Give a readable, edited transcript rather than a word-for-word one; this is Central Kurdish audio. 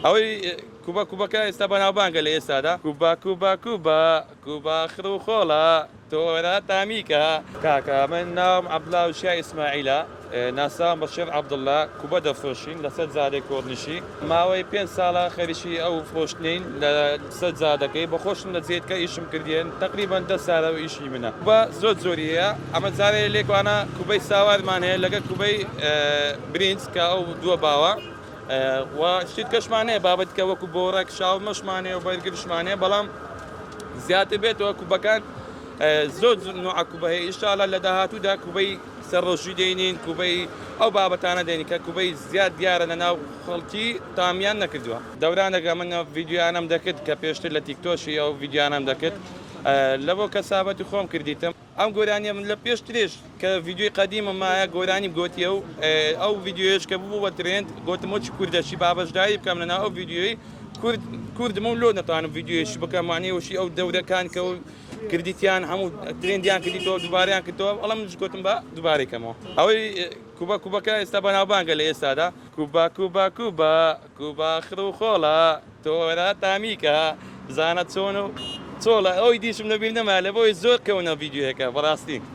ئەوەی کوبە کوبەکە ئێستا بەناوبانگە لە ئێستادا کوبا کوبا کوبا کوبا خڕ و خۆڵە تۆرە تامیکە. کاکە من ناوم عەبدوڵا وشیا ئیسماعیلە ناسراوم بە شێخ عەبدوڵا کوبە دەفرۆشین لەسەر جادەی کۆرنیشی ماوەی پێنج ساڵە خەریکی ئەو فرۆشتنەین لە سەر جادەکەی بە خۆشم لە جێت کە ئیشم کردیەن تەقریبەن دە سالە و ئیشی منە کوبە زۆر جۆری هەیە ئەمە جارێ لێکوانە کوبەی ساوارمان هەیە لەگەر کوبەی برینج کە ئەو دووە باوە و شتی کەشمان هەیە بابەت کە وەکو بۆڕەک شاومەشمان هەیە و بەرگرشمان هەیە بەڵام زیاتر بێتەوە کوبەکان زۆر نوع کوبە هەیە ئیشاڵە لە داهاتوودا کوبەی سەر ڕۆژی دێنین کوبەی ئەو بابەتانە دێنین کە کوبەی زیاد دیارە لە ناو خەڵکی تامیان نەکردووە دەورانێک من ڤیدیۆیانم دەکرد کە پێشتر لە تیکتۆشی ئەو ڤیدیۆیانم دەکرد لە بۆ کەسابەتی خۆم کردیتم ئەم گۆرانیە من لە پێشترێش کە ڤیدیۆی قەدیمم مایە گۆرانیم گۆتیە و ئەو ڤیدیۆیەش کە ببوو بە ترێند گۆتم وەکی کوردەشی با بەشداری بکەم لەناو ئەو ڤیدیۆی کورد کوردم و لۆ نەتوانم ڤیدیۆیەشی بکەم وانەیە وەشی ئەو دەورەکان کە و کردیتیان هەموو ترێندیان کردیتەوە دووبارەیان کردەوە بەڵام منیش گۆتم با دووبارەی کەمەوە ئەوەی کوبە کوبەکە ئێستا بەناوبانگە لە ئێستادا کوبا کوبا کوبا کوبا خڕ و خۆڵە تۆرە تامیکە بزانە چۆن و چۆڵە ئەوی دیشم لەبیر نەما لە بۆی زۆر کەونە ڤیدیۆیەکە بەڕاستی.